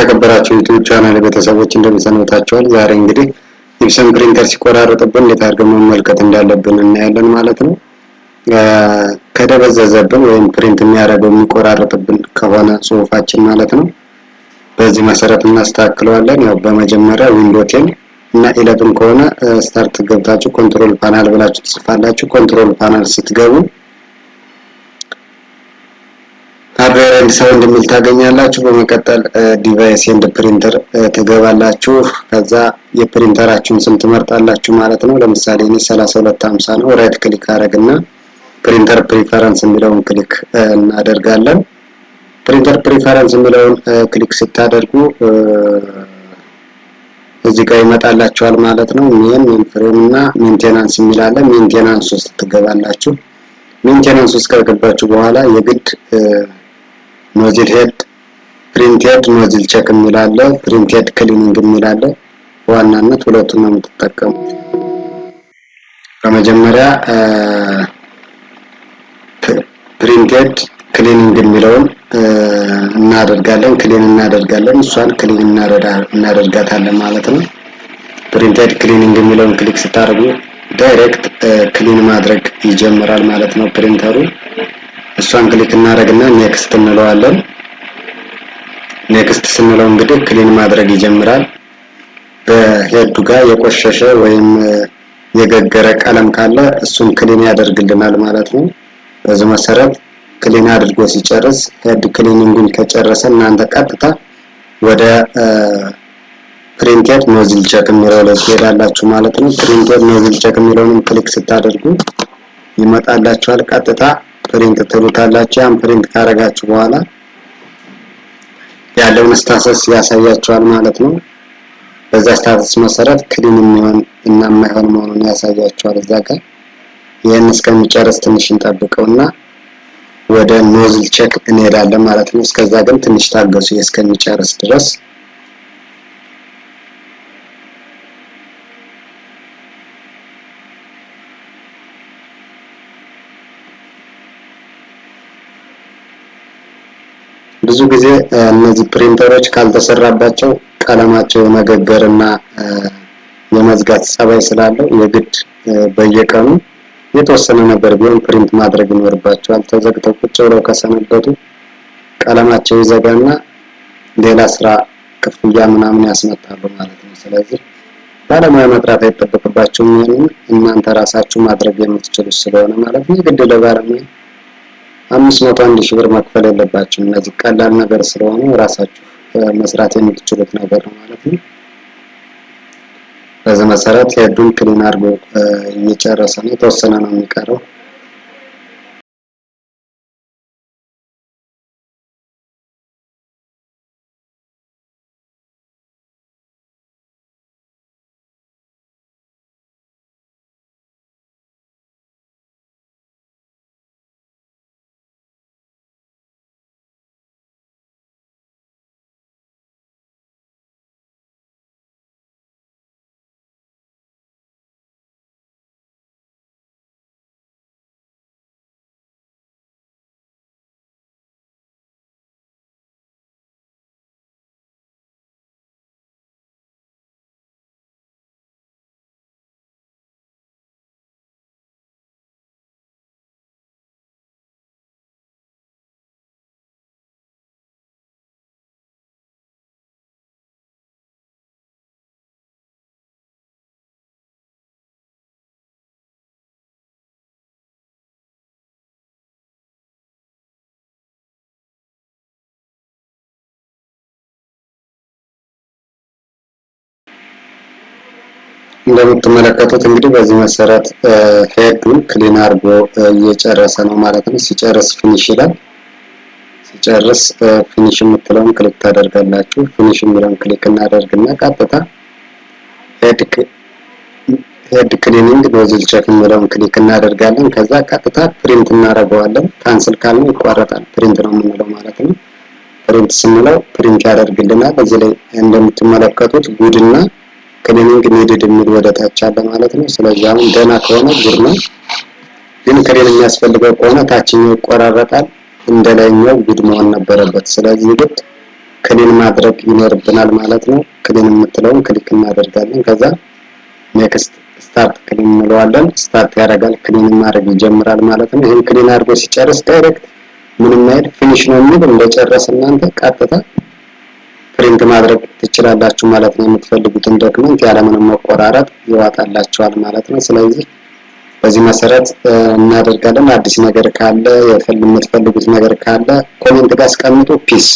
የተከበራችሁ YouTube channel ቤተሰቦች፣ እንደምን ሰንብታችኋል? ዛሬ እንግዲህ Epson printer ሲቆራረጥብን እንዴት አድርገን መመልከት እንዳለብን እናያለን ማለት ነው። ከደበዘዘብን ወይም print የሚያደርገው የሚቆራረጥብን ከሆነ ጽሁፋችን ማለት ነው፣ በዚህ መሰረት እናስተካክለዋለን። ያው በመጀመሪያ Window 10 እና 11 ከሆነ start ገብታችሁ control panel ብላችሁ ትጽፋላችሁ። Control panel ስትገቡ hardware and sound የሚል ታገኛላችሁ። በመቀጠል device and printer ትገባላችሁ። ከዛ የፕሪንተራችሁን ስም ትመርጣላችሁ ማለት ነው። ለምሳሌ እኔ 3250 ነው። Right click አደረግና printer preference የሚለውን click እናደርጋለን። Printer preference የሚለውን click ስታደርጉ እዚህ ጋር ይመጣላችኋል ማለት ነው። Mainframe እና maintenance የሚል አለ። Maintenance ውስጥ ትገባላችሁ። Maintenance ውስጥ ከገባችሁ በኋላ የግድ nozzle head፣ printhead nozzle check የሚል አለ፣ printhead cleaning የሚል አለ። በዋናነት ሁለቱን ነው የምትጠቀሙት። በመጀመሪያ printhead cleaning የሚለውን እናደርጋለን፣ clean እናደርጋለን። እሷን clean እናደርጋታለን ማለት ነው። Printhead cleaning የሚለውን click ስታደርጉ direct clean ማድረግ ይጀምራል ማለት ነው ፕሪንተሩ። እሷን click እናደርግና next እንለዋለን። Next ስንለው እንግዲህ clean ማድረግ ይጀምራል። በ head ኡ ጋር የቆሸሸ ወይም የገገረ ቀለም ካለ እሱን clean ያደርግልናል ማለት ነው። በዚህ መሰረት clean አድርጎ ሲጨርስ፣ head cleaning ኡን ከጨረሰ፣ እናንተ ቀጥታ ወደ printhead nozzle check የሚለው ላይ ትሄዳላችሁ ማለት ነው። Printhead nozzle check የሚለውንም click ስታደርጉ ይመጣላችኋል። ቀጥታ print ትሉታላችሁ። ያን print ካረጋችሁ በኋላ ያለውን status ያሳያችኋል ማለት ነው። በዛ status መሰረት clean የሚሆን እና የማይሆን መሆኑን ያሳያችኋል እዛ ጋር። ይህን እስከሚጨርስ ትንሽ እንጠብቀውና ወደ nozzle check እንሄዳለን ማለት ነው። እስከዛ ግን ትንሽ ታገሱ እስከሚጨርስ ድረስ። ብዙ ጊዜ እነዚህ ፕሪንተሮች ካልተሰራባቸው ቀለማቸው የመገገርና የመዝጋት ጸባይ ስላለው የግድ በየቀኑ የተወሰነ ነገር ቢሆን print ማድረግ ይኖርባቸዋል። ተዘግተው ቁጭ ብለው ከሰነበቱ ቀለማቸው ይዘጋና ሌላ ስራ ክፍያ ምናምን ያስመጣሉ ማለት ነው። ስለዚህ ባለሙያ መጥራት አይጠበቅባቸውም። ይህንን እናንተ ራሳችሁ ማድረግ የምትችሉት ስለሆነ ማለት ነው። የግድ ለባለሙያ 500፣ 1000 ብር መክፈል የለባችሁም። እነዚህ ቀላል ነገር ስለሆኑ ራሳችሁ መስራት የምትችሉት ነገር ነው ማለት ነው። በዚህ መሰረት head ኡን clean አድርጎ እየጨረሰ ነው። የተወሰነ ነው የሚቀረው። እንደምትመለከቱት እንግዲህ በዚህ መሰረት head ኡን clean አድርጎ እየጨረሰ ነው ማለት ነው። ሲጨርስ finish ይላል። ሲጨርስ finish የምትለውን click ታደርጋላችሁ። Finish የሚለውን click እናደርግና ቀጥታ head cleaning nozzle check የሚለውን click እናደርጋለን። ከዛ ቀጥታ print እናደርገዋለን። Cancel ካልነው ይቋረጣል። Print ነው የምንለው ማለት ነው። Print ስንለው print ያደርግልናል። እዚህ ላይ እንደምትመለከቱት good እና cleaning needed የሚል ወደ ታች አለ ማለት ነው። ስለዚህ አሁን ደህና ከሆነ good ነው፣ ግን clean የሚያስፈልገው ከሆነ ታችኛው ይቆራረጣል። እንደ ላይኛው good መሆን ነበረበት። ስለዚህ ግድ Clean ማድረግ ይኖርብናል ማለት ነው። Clean የምትለውን click እናደርጋለን። ከዛ next start clean እንለዋለን። Start ያደርጋል፣ clean ማድረግ ይጀምራል ማለት ነው። ይህን clean አድርጎ ሲጨርስ direct ምንም አይል፣ finish ነው የሚል። እንደጨረሰ እናንተ ቀጥታ print ማድረግ ትችላላችሁ ማለት ነው። የምትፈልጉትን document ያለምንም መቆራረጥ ይዋጣላችኋል ማለት ነው። ስለዚህ በዚህ መሰረት እናደርጋለን። አዲስ ነገር ካለ፣ የምትፈልጉት ነገር ካለ comment ጋር አስቀምጡ። Peace.